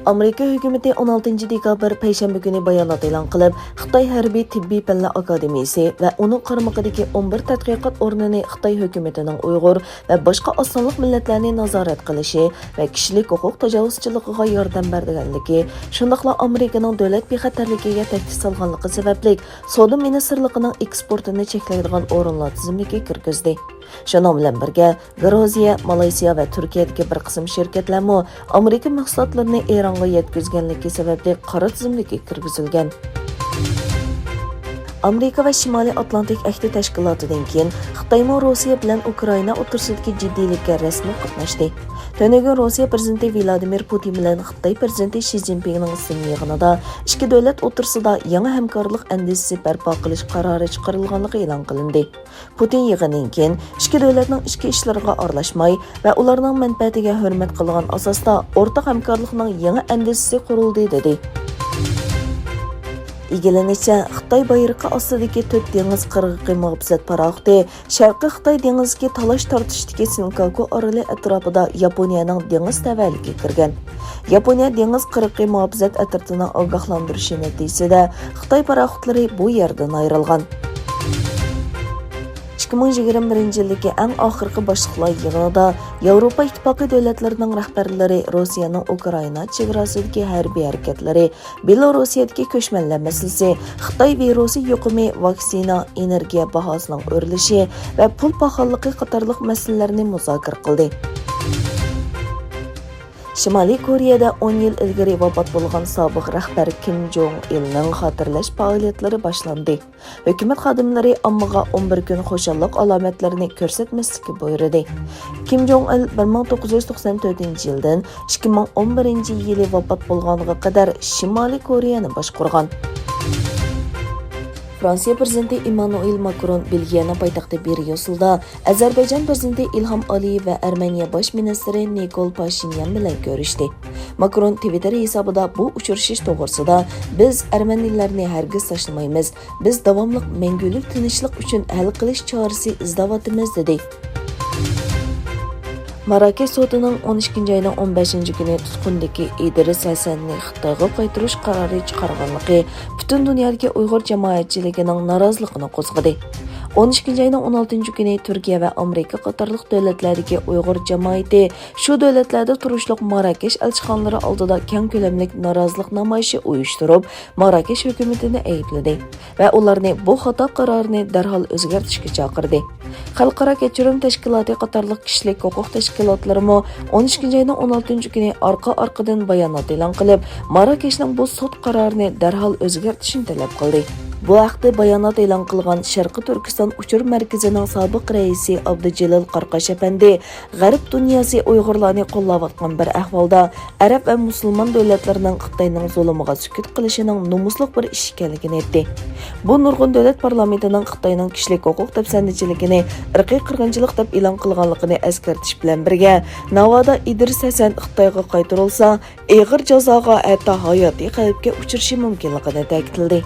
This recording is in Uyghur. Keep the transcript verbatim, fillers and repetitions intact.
ئامېرىكا ھۆكۈمىتى ئون ئالتىنچى دېكابىر پەيشەنبە كۈنى بايانات ئېلان قىلىپ، خىتاي ھەربىي تېببىي پەنلەر ئاكادېمىيىسى ۋە ئۇنىڭ قارمىقىدىكى ئون بىر تەتقىقات ئورنىنى خىتاي ھۆكۈمىتىنىڭ ئۇيغۇر ۋە باشقا ئاز سانلىق مىللەتلەرنى نازارەت قىلىشى ۋە كىشىلىك ھوقۇق تاجاۋۇزچىلىقىغا ياردەم بەرگەنلىكى، شۇنداقلا ئامېرىكىنىڭ دۆلەت بىخەتەرلىكىگە تەھدىت سالغانلىقى سەۋەبلىك، سودا مىنىستىرلىقىنىڭ ئېكسپورتىنى چەكلەيدىغان ئورۇنلار تىزىملىكىگە كىرگۈزدى. شۇنىڭ بىلەن بىرگە، گرۇزىيە، مالايسىيا ۋە تۈركىيەدىكى بىر قىسىم شىركەتلەرمۇ ئامېرىكا مەھسۇلاتلىرىنى ئىرانغا يەتكۈزگەنلىكى سەۋەبلىك قارا تىزىملىككە كىرگۈزۈلگەن. ئامېرىكا ۋە شىمالىي ئاتلانتىك ئەھدى تەشكىلاتىدىن كېيىن خىتايمۇ روسىيە بىلەن ئۇكرائىنا ئوتتۇرىسىدىكى جىددىيلىككە رەسمىي قاتناشتى. تۈنۈگۈن روسىيە پىرېزىدېنتى ۋلادىمىر پۇتىن بىلەن خىتاي پىرېزىدېنتى شى جىنپىڭنىڭ سىن يىغىنىدا ئىككى دۆلەت ئوتتۇرىسىدا يېڭى ھەمكارلىق ئەندىزىسى بەرپا قىلىش قارارى چىقىرىلغانلىقى ئېلان قىلىندى. پۇتىن يىغىندىن كېيىن ئىككى دۆلەتنىڭ ئىچكى ئىشلىرىغا ئارىلاشماي ۋە ئۇلارنىڭ مەنپەئەتىگە ھۆرمەت قىلغان ئاساستا ئورتاق ھەمكارلىقنىڭ يېڭى ئەندىزىسى قۇرۇلدى، دېدى. ئىگىلىنىشىچە، خىتاي بايرىقى ئاستىدىكى تۆت دېڭىز قىرغىقى مۇھاپىزەت پاراخوتى شەرقىي خىتاي دېڭىزىدىكى تالاش-تارتىشتىكى سېنكاكۇ ئارىلى ئەتراپىدا ياپونىيەنىڭ دېڭىز تەۋەلىكىگە كىرگەن. ياپونىيە دېڭىز قىرغىقى مۇھاپىزەت ئەترىتىنىڭ ئاگاھلاندۇرۇشى نەتىجىسىدە، خىتاي پاراخوتلىرى بۇ يەردىن ئايرىلغان. ئىككى مىڭ يىگىرمە بىرىنچى يىلدىكى ئەڭ ئاخىرقى باشلىقلار يىغىنىدا ياۋروپا ئىتتىپاقى دۆلەتلىرىنىڭ رەھبەرلىرى روسىيەنىڭ ئۇكرائىنا چېگراسىدىكى ھەربىي ھەرىكەتلىرى، بېلوروسىيەدىكى كۆچمەنلەر مەسىلىسى، خىتاي ۋىرۇسى يۇقۇمى، ۋاكسىنا، ئېنېرگىيە باھاسىنىڭ ئۆرلىشى ۋە پۇل پاخاللىقى قاتارلىق مەسىلىلەرنى مۇزاكىرە قىلدى. شىمالىي كورېيەدە ئون يىل ئىلگىرى ۋاپات بولغان سابىق رەھبەر كىم جوڭ ئىلنىڭ خاتىرىلەش پائالىيەتلىرى باشلاندى. ھۆكۈمەت خادىملىرى ئاممىغا ئون بىر كۈن خۇشاللىق ئالامەتلىرىنى كۆرسەتمەسلىككە بۇيرۇدى. كىم جوڭ ئىل بىر مىڭ توققۇز يۈز توقسان تۆتىنچى يىلدىن ئىككى مىڭ ئون بىرىنچى يىلى ۋاپات بولغانغا قەدەر شىمالىي كورېيەنى باشقۇرغان. فرانسىيە پىرېزىدېنتى ئېممانۇئېل ماكرون بېلگىيەنىڭ پايتەختى بريۇسسېلدا ئەزەربەيجان پىرېزىدېنتى ئىلھام ئالىيېۋ ۋە ئەرمېنىيە باش مىنىستىرى نىكول پاشىنيان بىلەن كۆرۈشتى. ماكرون تىۋىتتېر ھېسابىدا بۇ ئۇچرىشىش توغرىسىدا، بىز ئەرمەنىيلەرنى ھەرگىز تاشلىمايمىز، بىز داۋاملىق مەڭگۈلۈك تىنچلىق ئۈچۈن ھەل قىلىش چارىسى ئىزدەۋاتىمىز، دېدى. ماراكەش سوتىنىڭ ئون ئىككىنچى ئاينىڭ ئون بەشىنچى كۈنى تۇتقۇندىكى ئىدرىس ھەسەننى خىتايغا قايتۇرۇش قارارى چىقارغانلىقى پۈتۈن دۇنيادىكى ئۇيغۇر جامائەتچىلىكىنىڭ نارازىلىقىنى قوزغىدى. ئون ئىككىنچى ئاينىڭ ئون ئالتىنچى كۈنى تۈركىيە ۋە ئامېرىكا قاتارلىق دۆلەتلەردىكى ئۇيغۇر جامائىتى شۇ دۆلەتلەردە تۇرۇشلۇق ماراكەش ئەلچىخانىلىرى ئالدىدا كەڭ كۆلەملىك نارازىلىق نامايىشى ئۇيۇشتۇرۇپ، ماراكەش ھۆكۈمىتىنى ئەيىبلىدى ۋە ئۇلارنى بۇ خاتا قارارنى دەرھال ئۆزگەرتىشكە چاقىردى. خەلقئارا كەچۈرۈم تەشكىلاتى قاتارلىق كىشىلىك ھوقۇق تەشكىلاتلىرىمۇ ئون ئىككىنچى ئاينىڭ ئون ئالتىنچى كۈنى ئارقا-ئارقىدىن بايانات ئېلان قىلىپ، ماراكەشنىڭ بۇ سوت قارارىنى دەرھال ئۆزگەرتىشىنى تەلەپ قىلدى. بۇ ھەقتە بايانات ئېلان قىلغان شەرقىي تۈركىستان ئۇچۇر مەركىزىنىڭ سابىق رەئىسى ئابدۇجېلىل قاراقاش ئەپەندى، غەرب دۇنياسى ئۇيغۇرلارنى قوللاۋاتقان بىر ئەھۋالدا، ئەرەب ۋە مۇسۇلمان دۆلەتلىرىنىڭ خىتاينىڭ زۇلۇمىغا سۈكۈت قىلىشىنىڭ نومۇسلۇق بىر ئىش ئىكەنلىكىنى ئېيتتى. بۇ نۇرغۇن دۆلەت پارلامېنتىنىڭ خىتاينىڭ كىشىلىك ھوقۇق دەپسەندىچىلىكىنى ئىرقىي قىرغىنچىلىق دەپ ئېلان قىلغانلىقىنى ئەسكەرتىش بىلەن بىرگە، ناۋادا ئىدرىس ھەسەن خىتايغا قايتۇرۇلسا، ئېغىر جازاغا، ھەتتا ھاياتىي خەۋپكە ئۇچرىشى مۇمكىنلىقىنى تەكىتلىدى.